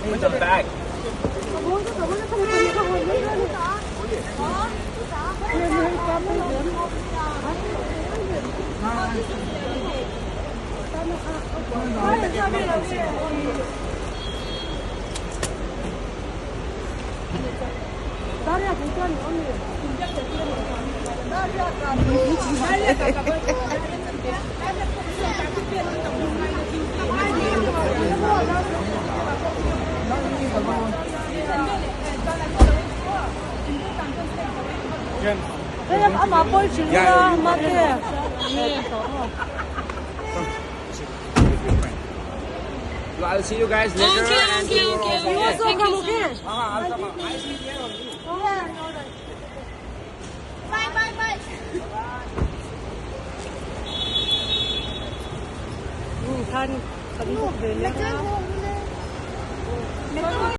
With the bag. So I'll see you guys later. Okay, and okay, tomorrow okay. also. You also Okay? come, okay? I'll come. I see there only. Bye, bye, bye.